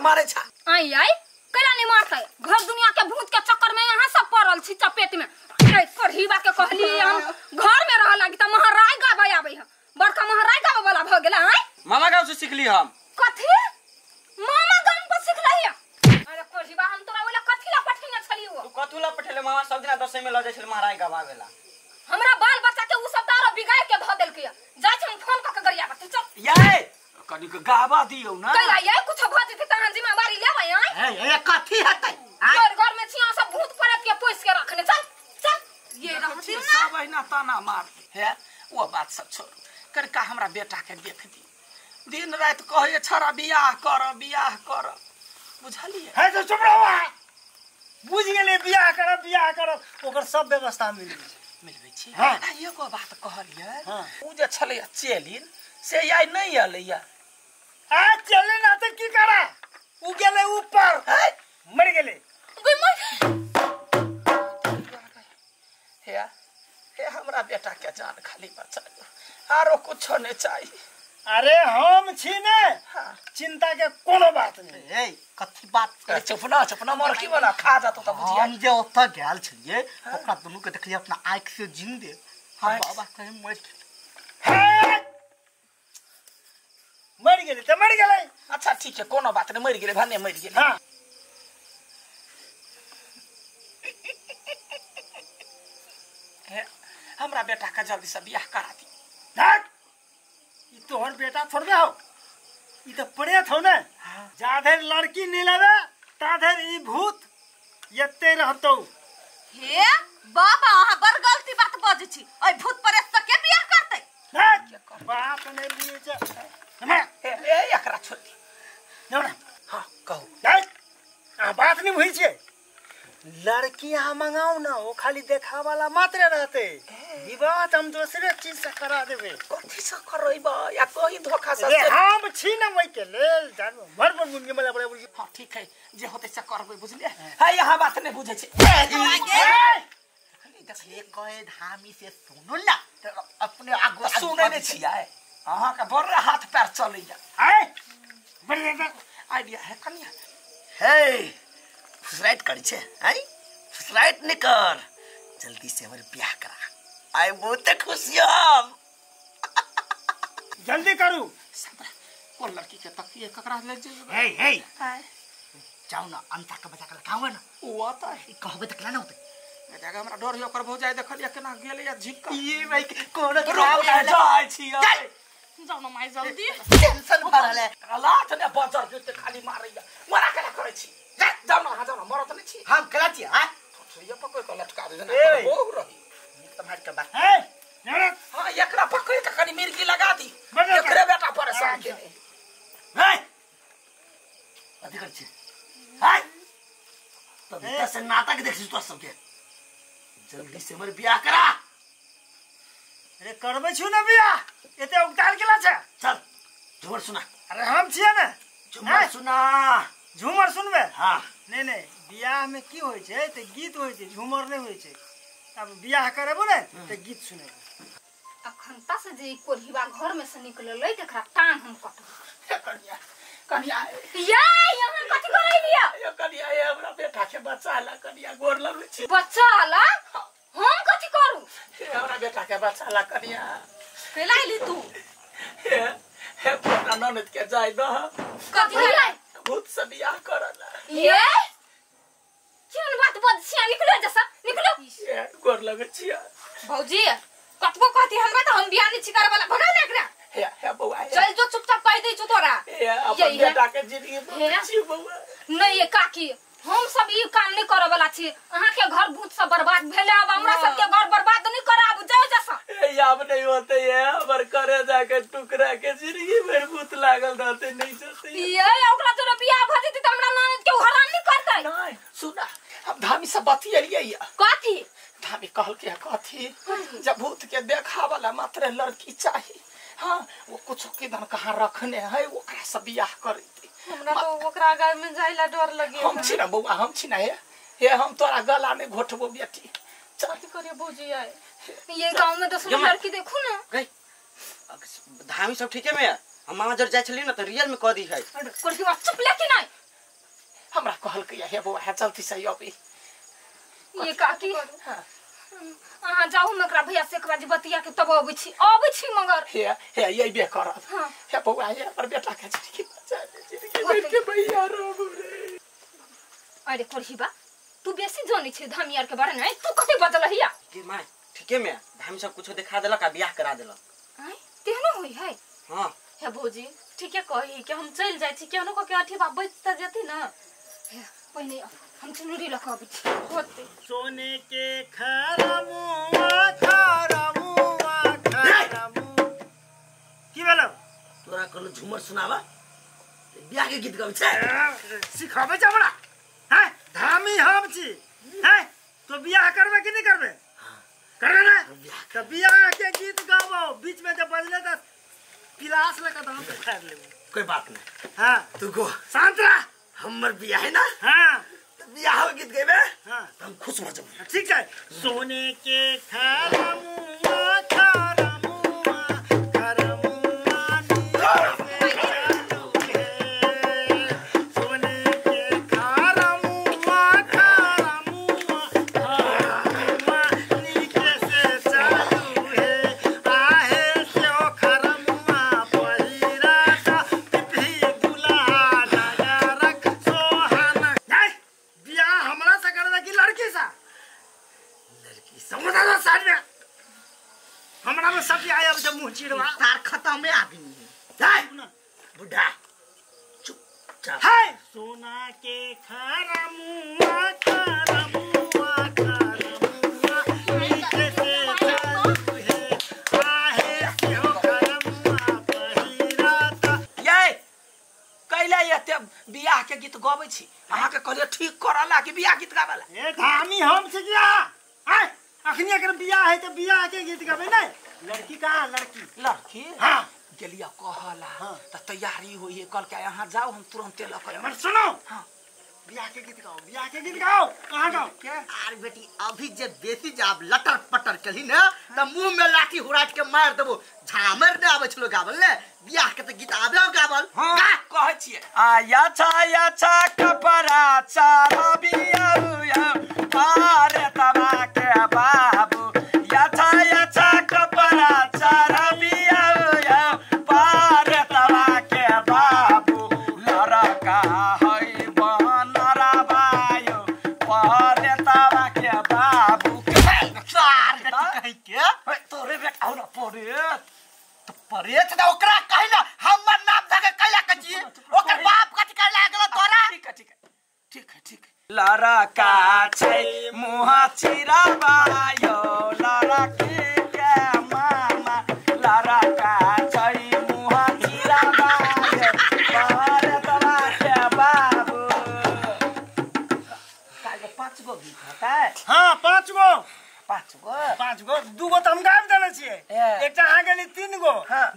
मारे छा आई आई कैला नहीं मारतै घर दुनिया के भूत के चक्कर में यहां सब पड़ल छी चपेट में। ए करहीबा के कहली हम घर में रह लागी त महाराज गाबै आबै ह बड़का महाराज गाबै वाला भ गेला। आय मामा गांव से सिखली हम। कथी मामा गांव पर सिखलही? अरे करहीबा हम तोरा ओला कथी ला पठेने छलियो? तू कथू ला पठेले मामा सब दिना दसैं में ल जाय छल महाराज गाबावेला। हमरा बाल बच्चा के उ सब तारो बिगाड़ के ध देलकै। जाय छी हम फोन क के गरियाबा तू चल। याय कनिक गाबा दियौ ना कैला याय कुछ भ जेतै तहन जिम्मेवारी लेबै। आय ए ए कथी हेतै? घर घर में छिया सब भूत प्रेत के पोस के रखने। चल चल ये रहथिन ना सब अहिना ताना मार है वो बात सब छोड़ कनिका हमरा बेटा के देख दी। दिन रात कहै छड़ा बियाह कर बियाह कर बुझलियै? है तो चुप रहो। बुझ गेलै बियाह करब बियाह करब ओकर सब व्यवस्था मिल गेलै मिलबै छी। हां एगो बात कहलियै उ जे छलै चेलिन से आइ नहीं एलैया। आ चले ना त की करा उ गेलै ऊपर मर गेलै। हे हे हमरा बेटा के जान खाली बचा लो आरो कुछो नहीं चाहिए। अरे हम छी ने चिंता के कोनो बात नहीं। ए कथी बात करे? चुपना चुपना मर की वाला खा जातो त बुझिया। हम जे ओत गेल छलिए ओकरा दुनू के देखलिए अपना आंख से जिंदे। हां बाबा कहीं मर गेल मर गेलै त मर गेलै। अच्छा ठीक है कोनो बात नहीं मर गेलै भने मर गेलै। हां हे हमरा बेटा का जल्दी से बियाह करा दी। देख ई तोहर बेटा थोड़बे हो ई त प्रेत हो ने। जा धरि लड़की नहीं लेबे ता धरि ई भूत एते रहतौ। हे बाबा अहाँ बड़ गलती बात बजै छी। ओइ भूत प्रेत से के बियाह करतै? देख बात नहीं बुझै छै। ए ए एकरा छोड़ दी ना। हां कहू देख आ बात नहीं बुझै छै। लड़की यहाँ मंगाओ ना वो खाली देखा वाला मात्र रहते। विवाह हम दूसरे चीज से करा देबे। कथी से करैबा या कहीं धोखा से? अरे हम छी ना ओइ के लेल जानू भर भर मुंगी मला बड़े बुझी। हां ठीक है जे होते से करबै बुझलिए। है यहाँ बात नहीं बुझै छै। देखली देखली कहे धामी से सुनु ना त अपने आगू सुनै नै छियै अहाँ के बड़ हाथ पैर चलैया। आय बढ़िया आइडिया है कनिया। हे फुसराइट करी छे आई फुसराइट नहीं कर जल्दी से हमर ब्याह करा आई बहुत खुशी हम। जल्दी करू। कोन लड़की के तकिए ककरा ले जेबै? हे हे जाओ ना अंता के बजा के लगाओ ना उ आता है कहबे त केना होते जगह हमरा डर हो ओकर भौजाई देखलिए केना गेलै या झिक्का ये भाई कोनो जाय छी। जाओ ना माई जल्दी टेंशन भरल है लात ने बजर जुते खाली मारैया मरा केना करै छी? जाओ ना जाओ ना मरत नहीं छी हम केना छी। हां ये पकड़ के लटका दे ना बहु रही तुम्हार के बात। हे हां एकरा पकड़ के कनी मिर्गी लगा दी एकरे बेटा परेशान के। हे अथी कर छी हाय तब त से नाटक देख छी तो सबके जल्दी से हमर बियाह करा। अरे करबै छु ना बियाह एते उगताल केला छै। चल झूमर सुना। अरे हम छियै ना झूमर सुना। झूमर सुनबे? हां नहीं नहीं बियाह में की होय छै त गीत होय छै झूमर नहीं होय छै। अब बियाह करबो ने त गीत सुनेबो। अखन तस जे कोढ़ीबा घर में से निकललै तकरा टांग हम कटबै। कनिया कनिया या यहाँ कथि करै लिया? यो कनिया ये हमरा बेटा के बचा ला कनिया गोर लगै छी। बचा ला? हम कथि करू? हे हमरा बेटा के बचा ला कनिया। केला अइली तू? हे हे अपना ननद के जाय दह। कथि भेलै? भूत से बियाह करला। ये केहन बात बज छिया निकलो जैसा निकलो गोर लगे छिया भौजी कतबो कहती हमरा त हम बियाह नहीं छी करे वाला भगाउ ना एकरा हे हे बौआ चल जो चुपचाप कह दै छु तोरा हे अपन बेटा के जिंदगी में छी बौआ नहीं ये काकी हम सब ई काम नहीं करे वाला छी अहाँ के घर भूत सब बर्बाद भेले अब हमरा सब के घर बर्बाद नहीं कराबू जाओ जैसा ए अब नहीं होते ये हमर करे जाके टुकड़ा के जिंदगी भर भूत लागल रहते नहीं जते ये ओकरा तोरा बियाह भ जेतै त हमरा ननद के हरान नहीं करतै नहीं सुना अब धामी सब बतियलियै कथी धामी कहल के कथी जब भूत के देखा वाला मात्र लड़की चाहिए हां वो कुछ के धन कहां रखने है ओकरा सब बियाह करते हमरा तो ओकरा घर में जाइला डर लगे हम छी ना बौआ हम छी ना हे हे हम तोरा गला नहीं घोटबो बेटी चल करियो भौजी आए ये गांव में तो लड़की देखू ना गई धामी सब ठीक है में हम मामा जर जाय छली ना त रियल में कह दी है कुर्सी बा चुप लेके नहीं हमरा कहल के हे बौआ हे चलती सही अभी ये काकी अहाँ जाऊ हम एकरा भैया से एक बार बतिया के तब अबै छी मगर हे हे ये बे करब हे बौआ हे हमर बेटा के जिंदगी बचा दे जिंदगी भर के भैया रहबो रे अरे कोरहिबा तू बेसी जानै छै धामी यार के बारे में तू कते बजलहिया के my ठीके में धामी सब कुछो देखा देलक आ बियाह करा देलक आय तेहनो होई है हां हे भौजी ठीके कही कि हम चल जाय छी केहनो को के अथी बा बच त जेती ना हे पहिने हम चुनरी ल के अबै छी होते सोने के खरमुआ खरमुआ खरमु की भेलो तोरा कहलो झूमर सुनावा बियाह के गीत गाबै छै सिखाबै छै हमरा हैं धामी हम छी हैं तो बियाह करबे कि नहीं करबे करबे ना तो बियाह के गीत गाबो बीच में जब बजले त पिलास लगा दांत उखाड़ लेबो कोई बात नहीं हां तू गो शांत रह हमर बियाह है ना हां तो बियाह के गीत गाबे हां हम खुश भ जब ठीक है सोने के खरमुआ खरमुआ खरमुआ सोने के खरमुआ खरमुआ खरमुआ नीचे से चालू है आहे से ओ खरमुआ पहिरा ता पिपही दुल्हा लगा रख सोहाना बियाह हमरा से करबे कि लड़की से लड़की समझा दो साइड में हमरा में सब आया जब मुंह चिड़वा तार खत्म में आदमी है बुढ़ा चुपचाप है सोना के खरमुआ खरमुआ खरमुआ नीचे से चालू है आहे से हो खरमुआ पहिरा ता ये कैला एते बियाह के गीत गबै छी अहाँ के कहलियै ठीक करला कि बियाह गीत गाबला ए धामी हम से किया आय अखनी अगर बियाह है तो बियाह के गीत गाबे नहीं लड़की कहाँ लड़की लड़की हां गेलिया कहला त तैयारी होई कल के यहाँ जाओ हम तुरंते ल के हमर सुनो हां बियाह के गीत गाओ बियाह के गीत गाओ कहाँ गाओ के आर बेटी अभी जे बेसी जाब लटर पटर कली ना त मुंह में लाठी हुराट के मार देबो झामर ने आबै छलो गाबल ने बियाह के त गीत आबे हो गाबल हां कहै छियै आया छाया छा कपड़ा चारा बियाह पारे तबा के बाबू या छाया छा कपड़ा चारा बियाह पारे तबा के बाबू लड़का है बनरा बायो पारे तबा के बाबू चार बेटी कहि के तोरे बेटा हो ना परे त परे त ओकरा कहिला हमर नाम धके कैला कची ओकर बाप कथि कर लागल तोरा ठीक है ठीक है ठीक है ठीक है लड़का छै मुँह चिराबायो लड़की के मामा लड़का छै मुँह चिराबायो पारे तबा के बाबू काहे पाँच गो गीत होतै हां पाँच गो पाँच गो पाँच गो दू गो त हम गाबि देने छियै एकटा अहाँ गेली तीन गो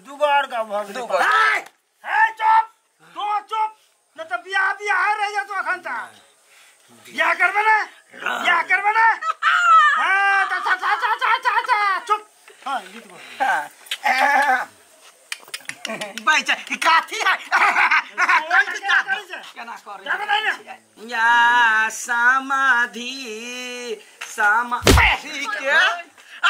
दू गो और गाब भऽ गेलै दू गो हे चुप दो चुप न त बियाह बियाह रह जेतो अखन त बियाह करबे ना बियाह करबे ना हां ता ता ता ता ता ता चुप हां गीत बोल बैठ ई काथी है केना करै या समाधि समा के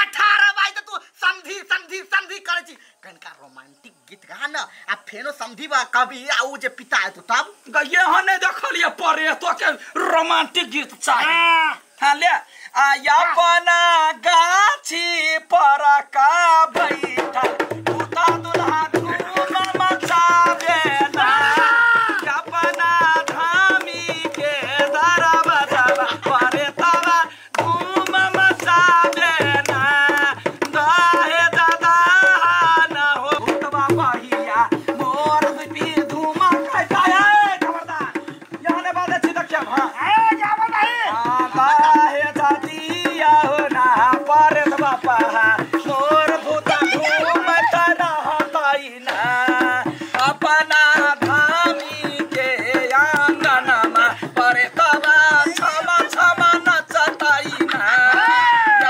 18 बाई त तू समझ समधी समधी समधी करै छी। कनका रोमांटिक गीत गा न आ फेनो समधी बा कभी आ उ जे पिता है तो तब गये हँ नहीं देखलिए परे तो के रोमांटिक गीत चाही। हाँ ले आ अपना गाछी पर का बैठल भूता दुल्हा धूम मचावे ना अपना धामी के दरवाजा परे तवा धूम मचावे ना दाहे दादा ना हो भूतवा बहिया मोर पी धूम कहता है। खबरदार यहाँ ने बात अच्छी देखिए। हां ए जाबो नहीं दाहे दादिया हो ना पर बापा मोर भूता धूम रहतई ना अपना धामी के आंगनमा पर तवा क्षमा क्षमा नचतई ना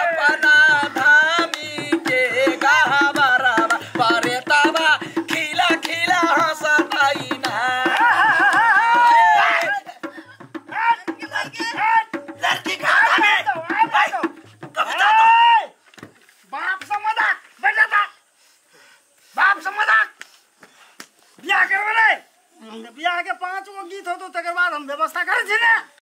अपना धामी के गहबरवा पर तवा खिला खिला हंसतई ना। लड़की का में कविता तो बाप से मजाक बेटा था बाप से मजाक बियाह करबे रे बियाह के 5 गो गीत हो तो तकर बाद हम व्यवस्था करै छी ने।